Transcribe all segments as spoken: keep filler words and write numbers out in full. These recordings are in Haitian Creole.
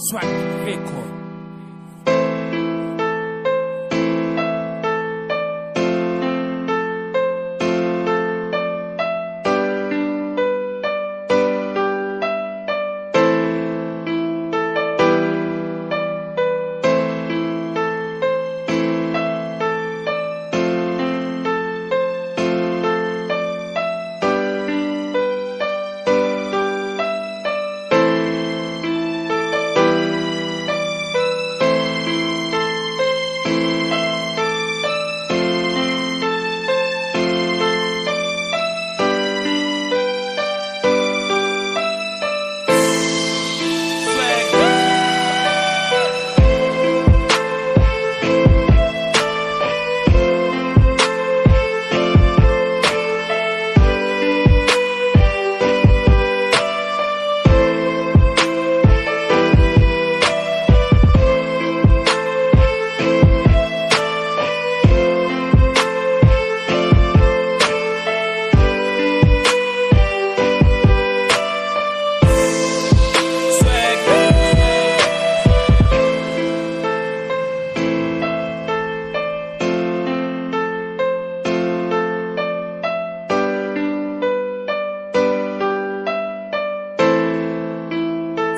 Swag Record.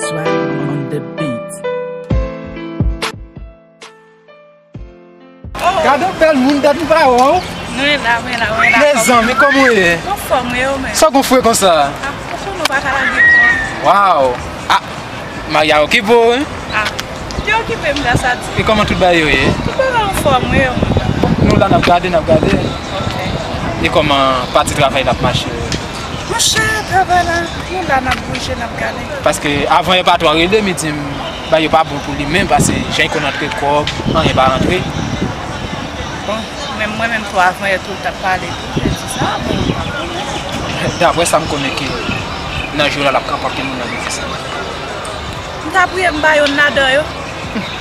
Swag on the beat. Gade yon bèl moun, dat m pa wè w. Mwen la, mwen la, mwen la. Mezanmi, kòman w ye? Anfòm, wi, ou menm? Sa w gon fre konsa? Ah, ou konnen w pa ka lage kò a. Waw. Ah, Maria okipe w, wi. Ah, li okipe m, sa di. E kòman tout bagay yo ye? Tout bagay anfòm, wi, ou menm? Nou la, n ap gade, n ap gade. Ok. E kòman pati travay la ap mache? Monchè, travay la, nou la, n ap bouje, n ap gade. Paske avan yè patwon an rele m, li di m bagay yo pa bon pou li menm, paske jan l konn antre kòb, anyen pa rantre. Bon, menm mwen menm tou, avan yè tou, l t ap pale tou, jodi sa, bon, m pa konnen. Daprè sa m konnen ke nan jou la, l ap kapab gen moun nan biznis la. M ta priye m ba youn ladan yo.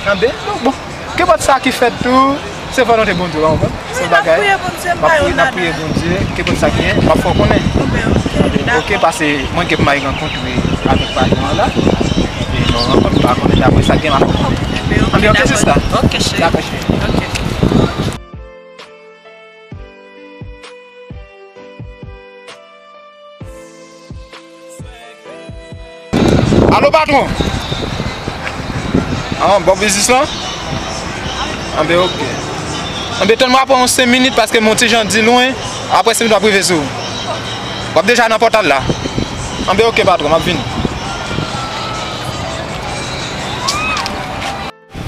Anben, bon, bon. Kenpòt sa ki fèt tou, se volonte Bondye, w konprann? Se yon bagay. Wi, n ap priye Bondye, m pa yo nada. N ap priye Bondye, kenpòt sa ki gen, m ap fè w konnen. Anben, ok, dakò. Ok, pase mwen gen pou m al rankontre avèk patwon an la. E lè w rankontre, w a konnen daprè sa k gen, m ap fè w konnen. Anben, ok, sista. Ok, cheri. Dakò, cheri. Ok. Alo, patwon! Ah, bon biznis lan? Anben, ok. Anben, tann mwen apre yon senk minit, paske m yon ti jan di lwen, apre senk minit, m ap rive sou ou. W ap deja nan pòtal la. Anben, ok, patwon, m ap vini.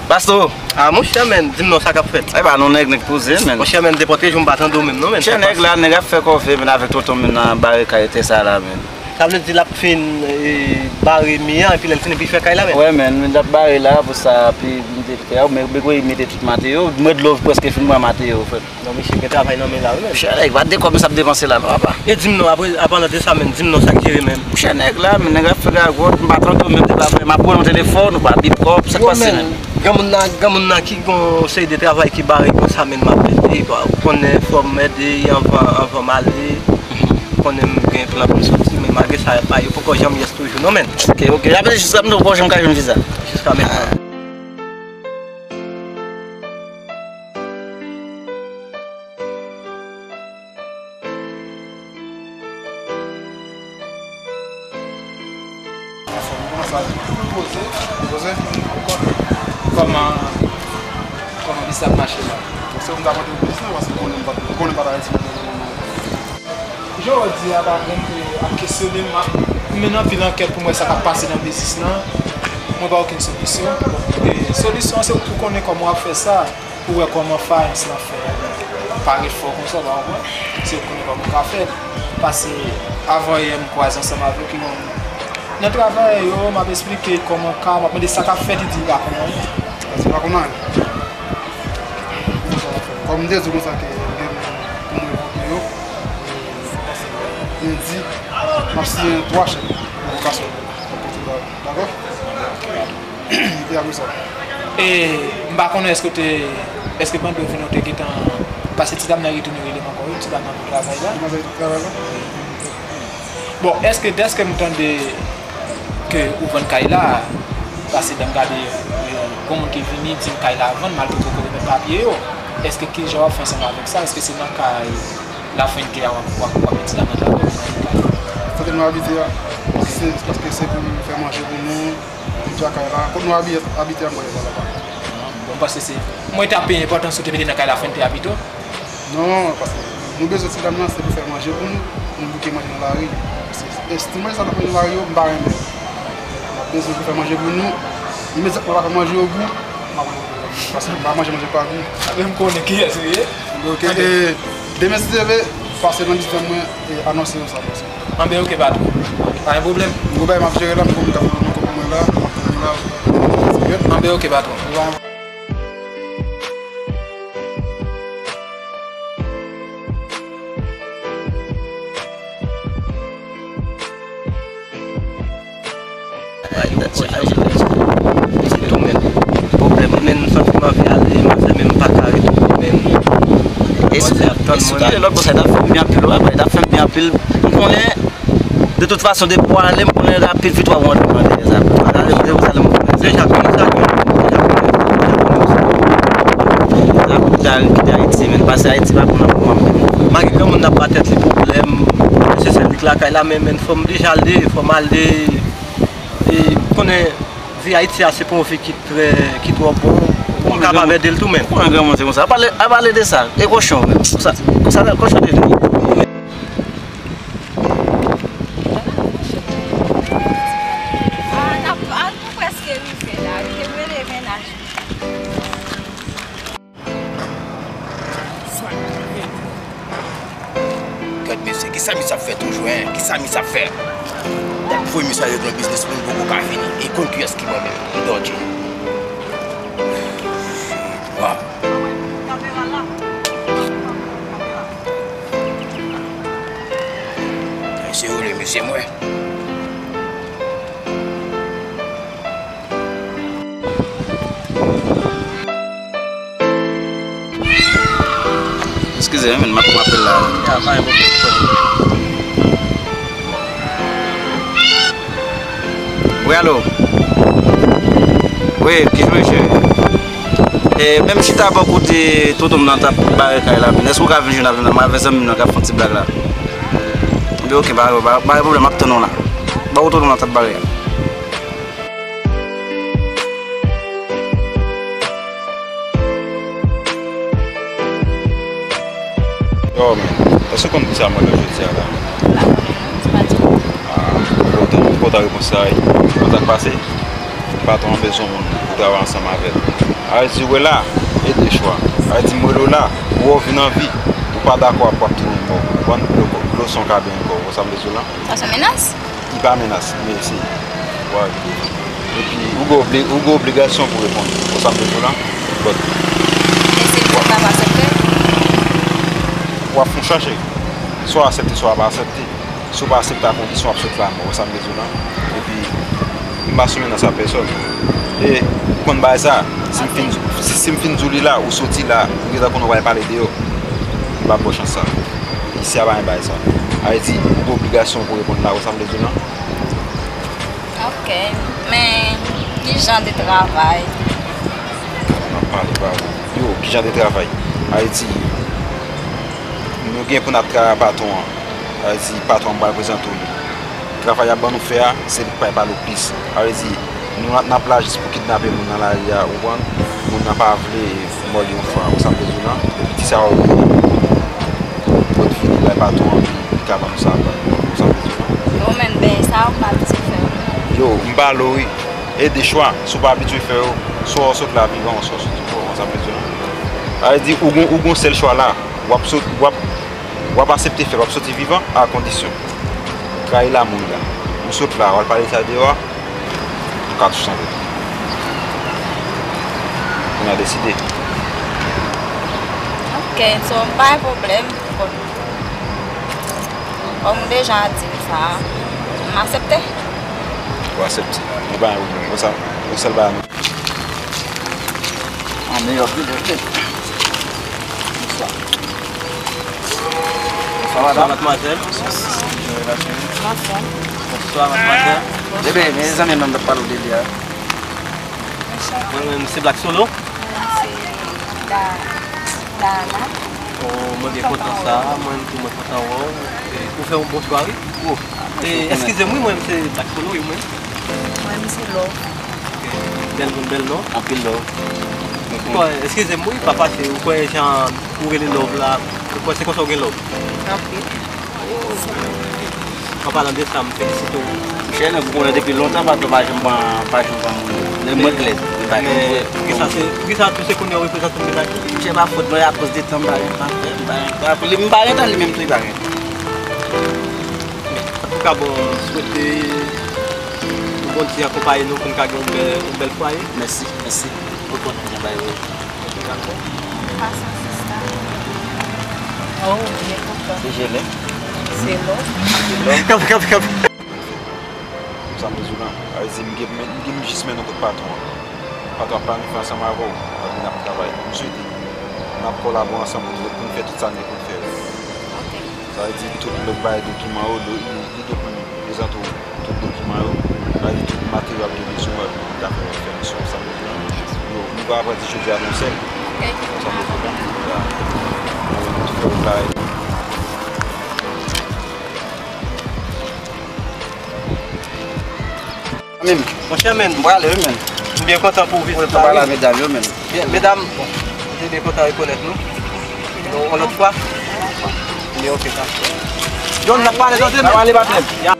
Pastò, ah, monchè, men, di m non, sa k ap fèt? Epa, non, nèg, nèg poze, men. Monchè, men, depi lòt jou m pa tande w menm, non, men. Monchè, nèg la, nèg ap fè kòve, men, avèk tonton, men, nan bare kay tè sa la, men. Sa vle di l ap fin, eh, bare mi an, epi lè l fini, epi fè kay la, men. Wè, men, men, l ap bare la, pou sa, epi m te fè, men, men, mete tout mateyo, mwen dlo prèske fin pran mateyo, frè. Non, misye gen travay nan men la, wi, men. Monchè, nèg, pa de kòb sa ap depanse la, non, papa. E di m non, apre, an palan de sa, men, di m non, sa k jere menm? Monchè, nèg la, men, nèg ap fè gagòt, m pa tande w menm, te pa fè, m ap pran yon telefòn, ou pa bip kòb, sa k pase, men? Granmoun nan, granmoun nan ki gon seri de travay ki bare konsa, men, m ap ede, ou konnen, fò m ede anvan, anvan m ale. Ou konnen m gen plan pou m soti, men malgre sa, pa, yo poko janm yès toujou, non, men. Ok, ok, apre jis la, m poko janm ka jwenn viza. Jiska mentnan. Anfòm, kòman sa? Poze, poze. Kòman, kòman biznis ap mache la? Bon, se ou m ta mande w biznis la, paske ou konnen m pa, ou konnen m pa ta rete nan. Jodi a, pa gen ke ap kesyone m, ap mennen anpil ankèt pou m wè sa k ap pase nan biznis lan. Mwen pa okenn solisyon. E solisyon an, se ou k pou konnen kòman w ap fè sa. Pou wè kòman fayans lan fè parèt fò konsa, w pa konprann? Se ou konnen kòman w ka fè l. Pase avan yè, m kwaze ansanm avèk yon nan travayè yo, m ap esplike kòman ka, m ap mande sa k ap fèt, li di li pa konn anyen. Li pa konn anyen. Kòm m te di w konsa ke gen moun pou m revoke yo, e, lendi, m ap siyen twa chèk revokasyon pou kontre la. Dakò? Epi apre sa? E, m pa konnen èske w te, èske pandan w vini w te gentan, paske ti dam nan retounen rele m ankò, wi, ti dam nan pou travay la. Ti dam nan pou travay la? Bon, èske dèske m tande ke ou vann kay la, Pase dan m gade, e, gon moun ki vini di m kay la vann malgre poko remèt papye yo. Èske ki jan w ap fè ansanm avèk sa? Èske se nan kay Lafonte a w ap, w ap, w ap mete la nan travay? Kote nou abite a, se paske se pou nou fè manje pou nou, nou di a kay la. Kote nou abi-, abite a, mwen la laba. Bon, m panse se, mwen ta pi enpòtan si w te mete nan kay Lafonte a pito. Non, paske nou bezwen ti dam nan, se pou fè manje pou nou, nou bouke manje nan lari. Se, e, ti manje sa n ap manje nan lari yo, m pa renmen. N ap bezwen pou fè manje pou nou. Imedyatman w pa fè manje yo gou, m ap manje manje pa gou. Paske m pa manje manje pa gou. Anben, m konnen kiyès ou ye. Ok, e, demen si Dye vle, pase nan biznis mwen e anonse yo sa, bòs. Anben, ok, patwon. Pa gen pwoblèm. Gwo bagay m ap jere la, m gon moun k ap fè mwen la, m ap tann la. Anben, ok, patwon. Se tou menm. Pwoblèm, men m santi m anvi ale, manzè, men m pa ka retounen menm. E si w te, e si w te ale lòt bò sa, li t ap fè m byen anpil, wi, li t ap fè m byen anpil. M konnen, de tout fason, depi w ale, m konnen rapid, vit w ap rantre nan dèyè sa. Depi w ale, depi w ale, m konnen. Deja konnen sa, deja konnen, deja konnen. Sa, kite Ayiti, men pase Ayiti, pa pou nan moman menm. Malgre granmoun nan pa tèt li pwoblèm, se sèl li k lakay la, men, men fò m deja ale, fò m ale. E konnen vi Ayiti a se pa yon vi ki trè, ki twò bon. Ou kapab ede l tou menm. Ou konnen granmoun se konsa. Ap pale, ap pale de sa. E kochon menm. Konsa, konsa kochon te vini. Ah, n ap, ah, nou prèske rive la. Li te rele mennaj li. Gad mesye, kisa misye ap fè toujou, en? Kisa misye ap fè? Voye misye ale nan biznis, moun poko ka vini. E konn kiyès ki mwen menm, m dòdje. Waw. Mesye, ou le mesye mwen. Eskize, men m ap pran apèl la. Ya, pa gen pwoblèm. Wi, alo. Wi, kijan w ye, cheri? E, men m chita bò kote tonton m nan t ap bare kay la. Èske w ka vin jwenn avè m la? M avè zanmi m nan k ap fè yon ti blag la. Ebyen, ok, pa, pa, pa gen pwoblèm, m ap tann ou la. Bò kote tonton m nan t ap bare a. Yo, men, èske w konn kisa m wè nan jodi a la? M pa konnen non, se pa di m. Ah, ou kontan, ou kontan repons sa, wi. Ou konn sa k pase? Patwon an bezwen moun pou travay ansanm avè l. A vle di, ou wè la, e de chwa. A vle di, m rele w la, ou wè w vin an vi, ou pa dakò ap w ap tounen mò. Ou konprann? Dlo, dlo san w ka benyen kò w, ou wè sa m vle di w la? Sa se yon menas? Li pa menas, men se, w a, epi ou gen obli-, ou gen obligasyon pou reponn. Ou sa m bezwen la? But e si l di l pa aksepte? W ap fè yon chwa, cheri. Swa w aksepte, swa w pa aksepte. Si w pa aksepte a kondisyon w ap sot la, men w sa m bezwen la. Epi, m pa sou menas a pèsòn. E, ou konn bagay sa, si m fin, si, si m fin di w li la, ou soti la, ou gentan konnen w pral pale deyò. M p ap ba w chans sa. Isi a pa gen bagay sa. A vle di, ou gen obligasyon pou reponn la, ou sa m bezwen la. Ok, men ki jan de travay? N ap pale pa ou. Yo, ki jan de travay? A vle di, nou gen pou n ap travay a patwon an. A vle di, patwon an pral prezante w li. Travay y ap ban nou fè a, se li k pral pale w plis. A vle di, nou, n ap la jis pou kidnape moun nan lari a, ou konprann? Moun nan pa vle mò li yon fwa, ou sa m bezwen la. Epi ti sa yo, lòt fini bay patwon an, li ka ban nou sa, ou sa m bezwen la. Yo, men, ben, sa yo pa abitye fè yo. Yo, m pale w wi. E de chwa, si w pa abitye fè yo, swa w sot la vivan, swa w soti mò, ou sa m bezwen la. A vle di, ou gon, ou gon sèl chwa la, w ap sot, w ap W ap aksepte fè l, w ap soti vivan, a kondisyon. Trayi la moun la. Ou sot la, w al pale sa deyò a, ou ka touche antre. Ou nan deside. Ok, so, pa gen pwoblèm. Bon. Kòm ou deja di m sa, m aksepte. Ou aksepte. Ou pa gen pwoblèm. Ou sa, ou sèl bagay. An meyè byen, ok. Bonswa. Bonswa, madam. Bonswa, madmwazèl. Bonswa, madmwazèl. Ebyen, mezanmi, m ap pale w de li a. Mwen menm se Black Solo. Mwen se Da-, Dana. Oh, mwen byen kontan sa, mwen menm tou mwen kontan wè w. E, ou fè yon bon chwa wi. Oh. E, eskize m wi, mwen menm se Black Solo wi mwen. Mwen menm se Love. Ok. Bèl moun, bèl non. Anpil love. Ou kwè, eskize m wi, pa fache, ou kwè jan ou rele Love la, ou kwè se konsa ou gen love? Anpil. An palan de sa, m felisite w. Monchè, nèg ou konnen depi lontan, patwon pa janm pran, pa janm pran moun. Nèg mwen klè, li pa gen vre. Poukisa se, poukisa tou se kounye a w reprezante m deja tou? Monchè, pa fòt mwen, akoz de tan, m pa gen tan, m pa gen tan pou li, m pa gen tan li menm tou, li pa gen tan. Antouka, bon, m swete pou Bondye akonpaye nou pou n ka gen yon bèl, yon bèl fwaye. Mèsi, mèsi. Ou konn jan bagay yo ye. Pasyans, sista. Oh, byen kontan. Se jele. Se lò. Kanpe, kanpe, kanpe. Sa m bezwen la. A vle di, m gen, m gen jis mennen kot patwon an. Patwon ap planifiye ansanm avè w. Epi n ap travay. M swete n ap kolabore ansanm pou n, pou n fè tout sa n gen pou n fè yo. Ok. Sa vle di, tout lòt bagay, dokiman yo, li, li gen pou l prezante w. Tout dokiman yo, sa vle di tout materyo w ap gen bezwen, w ap vin ta fè, fè misyon sa m bezwen. Yo, nou ka aprann ti jodi a nou sèl. Ok. Sa m bezwen. Ya. Yo, nou fè yon kay. Menm. Monchè, menm. M prale, wi, menm. M byen kontan pou vizit la, wi. Pale a medam yo, menm. Byen, medam, bon, m te byen kontan rekonèt nou. Yon lòt fwa. Byen, ok, sa. John, n ap pale tande, menm. N ap pale, patnè.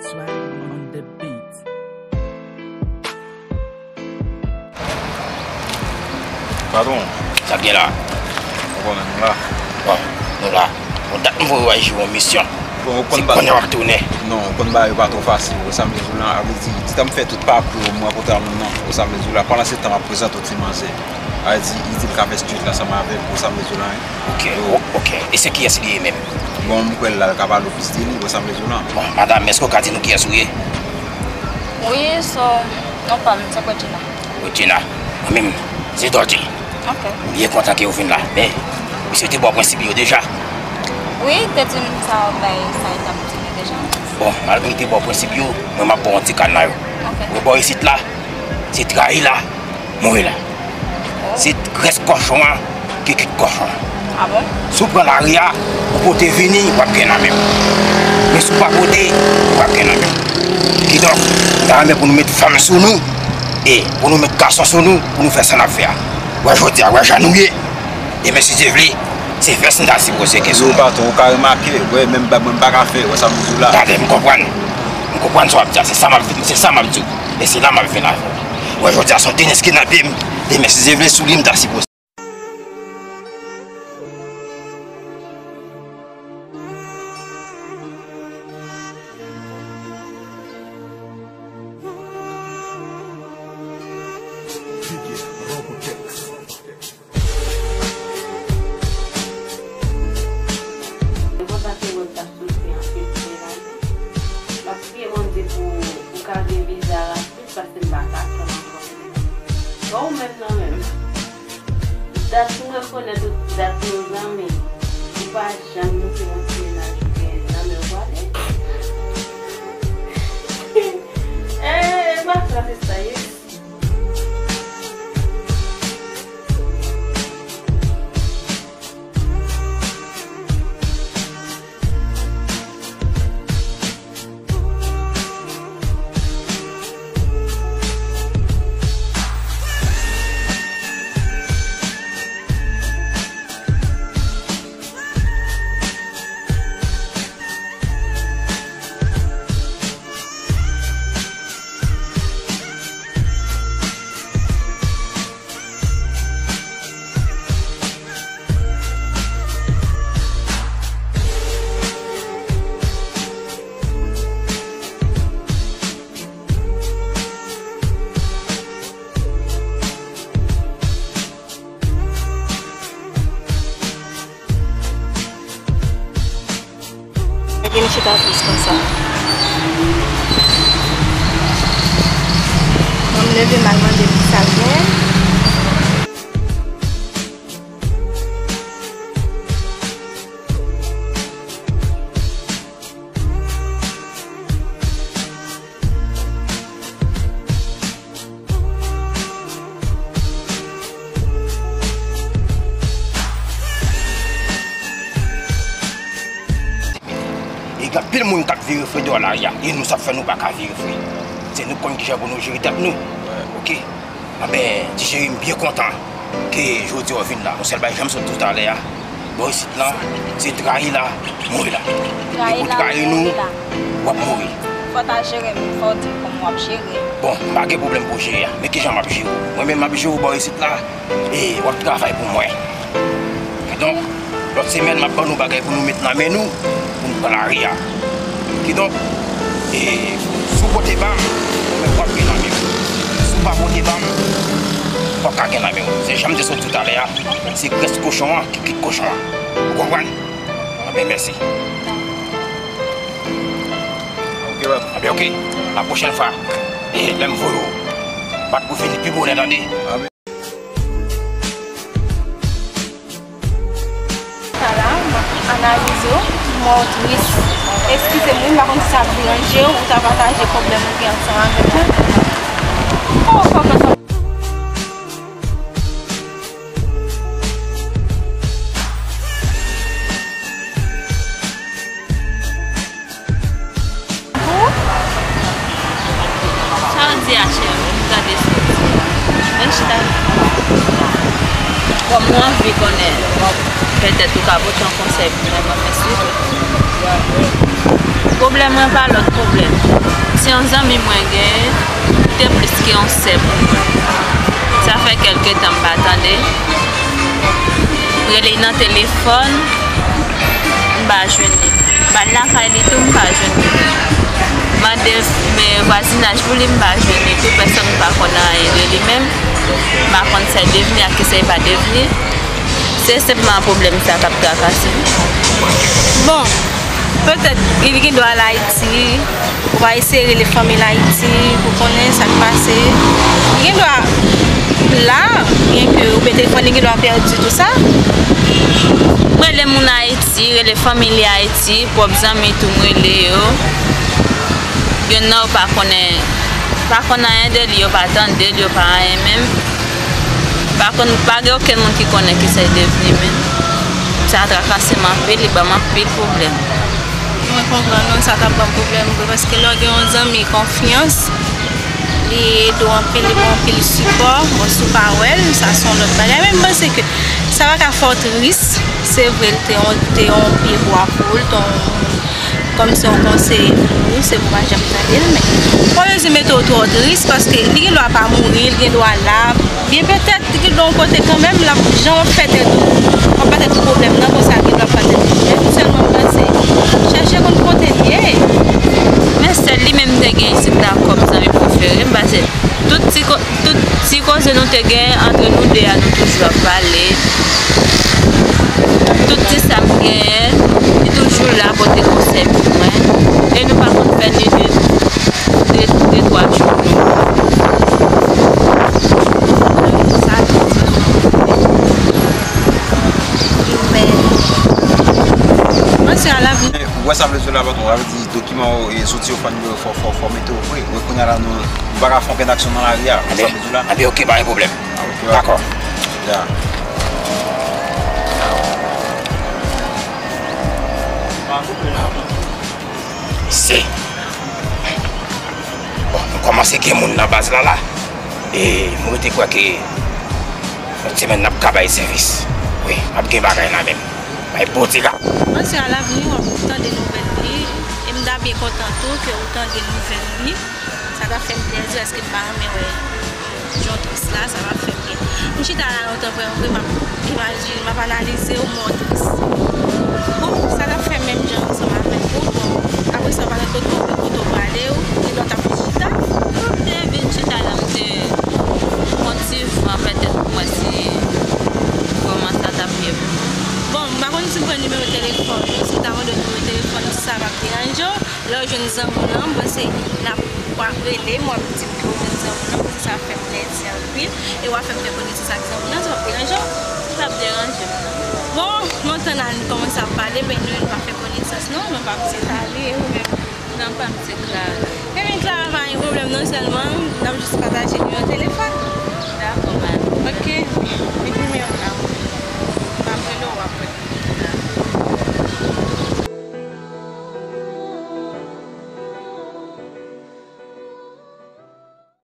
Swag on the beat. Patwon. Sa k gen la? Ou konnen nou la. Bon, nou la. Bon, dat m voye w al jwe yon misyon. Bon, ou konn bagay yo pa twò fasil, ou wè sa m vle di w lan, a vle di, ti tan m fè tout papye yo, m rankontre a moun nan, ou wè sa m vle di w la, pandan se tan m ap prezante w ti manzè. A vle di, li di l ka fè street la ansanm avè m, ou wè sa m vle di w la, wi. Ok, o-, ok. E se kiyès li ye menm? Bon, m kwè l la, l ka pale w plis de li, ou wè sa m vle di w la. Bon, madanm, èske w ka di nou kiyès ou ye? Wi, so, non pa m, se Regina. Regina, mwen menm, se Dodgy. Ok. M byen kontan ke ou vin la, men misye te ba w prensip li yo deja. Wi, te di m sa bay sa l t ap di li deja. Bon, malgre li te ba w prensip yo, mwen m ap ba w yon ti kanay. Ok. Mwen ba w isit la, se trayi la, mouri la. Oh. Se grès kòchon an ki kwit kòchon. Ah bon? Si w pran lari a, ou pote vini, w ap gen nan men w. Men si w pa pote, w ap gen nan men w. Kidonk, m ta renmen pou nou met fanm sou nou, e pou nou met gason sou nou, pou nou fè sa n ap fè a. Wè jodi a, wè jan nou ye. Demen, si Dye vle, se vès n ta sipoze gen sou nou. Patwon, ou ka remake, wè, menm ba mwen, m pa ka fè, wè sa m di w la. Tande, m konprann. M konprann sa w ap di a, se sa m ap, se sa m ap di w. E se la m ap vin avè w. Wè jodi a, se yon tenis ki nan pye m. Demen, si Dye vle, sou li m ta sipoze. Se konsa ke mwen t ap soufri anpil pou mwen la. M ap priye Bondye pou, pou ka gen viza rapid, paske m pa ka tann ankò. Bon, ou menm nan menm. Dat m rekonèt ou, dat nou zanmi. Ou pa janm montre yon ti mennaj ou gen nan men w pale. Eh, e pa sa, se sa ye. Mete m chita plis konsa. Mwen m leve m al mande l kisa l gen. Gen anpil moun k ap vire fre deyò lari a, e nou sa fè nou pa ka vire fre. Se nou k konn kijan pou nou jere tèt nou. Oke? Anben, ti cheri, m byen kontan ke jodi a w vin la. Yon sèl bagay, jan m sot di w talè a, bò isit lan, se trayi la, mouri la. E pou trayi nou, w ap mouri. Fò w ta jere m, fò w di m kòman w ap jere. Bon, m pa gen pwoblèm pou jere a, men kijan m ap jere w? Mwen menm m ap jere w bò isit la, e w ap travay pou mwen. Kidonk, lòt semèn, m ap ban nou bagay pou nou met nan men nou, pou nou pran lari a. Kidonk, e, si w pote ba m, mwen menm w ap gen nan men w. Si w pa pote ba m, w p ap ka gen nan men w. Se jan m te sot di w talè a, se grès kochon an ki kwit kochon an. Ou konprann? Anben, mèsi. Ok, bab. Anben, ok. La pwochèn fwa, e, lè m voye w, bat pou vini pi bonè, tande? Anben. Sa la, m ap analize w, m wè w tris. Eskize m, wi, m pa konn si sa ap deranje w, ou ta pataje pwoblèm ou gen ansanm avèk mwen. Oh, kòman sa? Sa w di a, cheri, m tande sa w di a. Men chita. Kòm ou anvi konnen, petèt ou ka pote yon konsèy pou mwen, mwen mèsi tou. Pwoblèm mwen pa lòt pwoblèm. Se yon zanmi mwen genyen, li te plis ke yon sè pou mwen. Sa fè kèlke tan m pa tande. M rele l nan telefòn, m pa jwenn li. M al lakay li tou, m pa jwenn li. Mande, men vwazinaj pou li, m pa jwenn li tou. Pèsòn pa konn anyen de li menm. M pa konn sa l devni ak kisa l pa devni. Se senpman pwoblèm sa k ap trakase m. Bon, petèt, li gen dwa al Ayiti. Ou pa eseye rele fanmi l Ayiti pou konnen sa k pase. Li gen dwa la, byenke ou pran telefòn li, gen dwa pèdi tou sa. M rele moun Ayiti, rele fanmi li Ayiti, pwòp zanmi tou m rele yo. Gen nan yo pa konnen, pa konn anyen de li, yo pa tande l, yo pa anyen menm. Pa konn, pa gen okenn moun ki konnen kisa l devni menm. Sa trakase m anpil, li ban m anpil pwoblèm. Mwen konprann ou, sa t ap ban m pwoblèm vre, paske lè w gen yon zanmi konfyans, li ede w anpil, li ba w anpil sipò. Bon, si w pa wè l, sa se yon lòt bagay. Men m panse ke sa pa ka fè w tris. Se vre, l te yon, te yon pye bwa pou ou, l te yon, kòm se yon konseye pou ou, se pou w pa janm tande l, men w pa bezwen mete w twò tris, paske li gen dwa pa mouri, li gen dwa la, byen petèt, li gen dwa yon kote kanmenm, l ap, jan w ap fè tèt ou, w ap ba tèt ou pwoblèm nan, konsa, li ap ba tèt ou pwoblèm. Sèlman, m panse, chèche konn kote l ye. Men sèl li menm te gen isit la kòm zanmi prefere m, paske tout ti ko-, tout ti koze nou te gen antre nou de a, nou toujou ap pale. Tout ti sa m genyen, li toujou la pote konsèy pou mwen. E nou pa konn fè ni de, de, de twa jou. Sa vle di, men, mwen se alavni. Ou wè sa vle di la, patwon? Sa vle di dokiman yo, e, soti yo fò, fò, fò, fò mete yo vre. Wè kounye a la, nou, nou pa ka fè okenn aksyon nan lari a. Wè sa vle di la? Anben, ok, pa gen pwoblèm. Ah, ok, dakò. Ya. Se. Bon, nou kòmanse gen moun nan baz la, la. E mwen te kwè ke yon semèn n ap ka bay sèvis. Wi, m ap gen bagay nan men m. Bay Bondye ka. Mwen se alavni, w ap tande nouvèl li. E m ta byen kontan tou ke ou tande nouvèl li. Sa ta fè m plèzi, paske m pa renmen wè jan w tris la, sa pa fè m byen. M chita la lontan, vrèman vre, m ap imajine, m ap analize w, m wè w tris. Bon, sa t ap fè menm jan ansanm avèk ou, bon, apre sa, w pa gen kote w, kote w prale, w gen dwa t ap chita. Bon, m te vin chita la, m te pran ti van, petèt pou mwen si kòman sa t ap ye pou mwen. Bon, m pa konn si m pran nimewo telefòn ou, si m ta mande w nimewo telefòn ou, si sa p ap deranje w, lè w jwenn zanmi w lan, m panse n ap, w ap rele m, w ap di m ke w jwenn zanmi w lan, paske sa ap fè m plèzi anpil, e w ap fè m fè konesans ak zanmi w lan, sa p ap deranje w? Sa p ap deranje m, non. Bon, lontan n al kòmanse ap pale, men nou, nou pa fè konesans, non, non, pa m se Tali, e ou menm? Non, pa m se Clara. Ebyen, Clara, pa gen pwoblèm, non, sèlman, n ap jis pataje nimewo telefòn.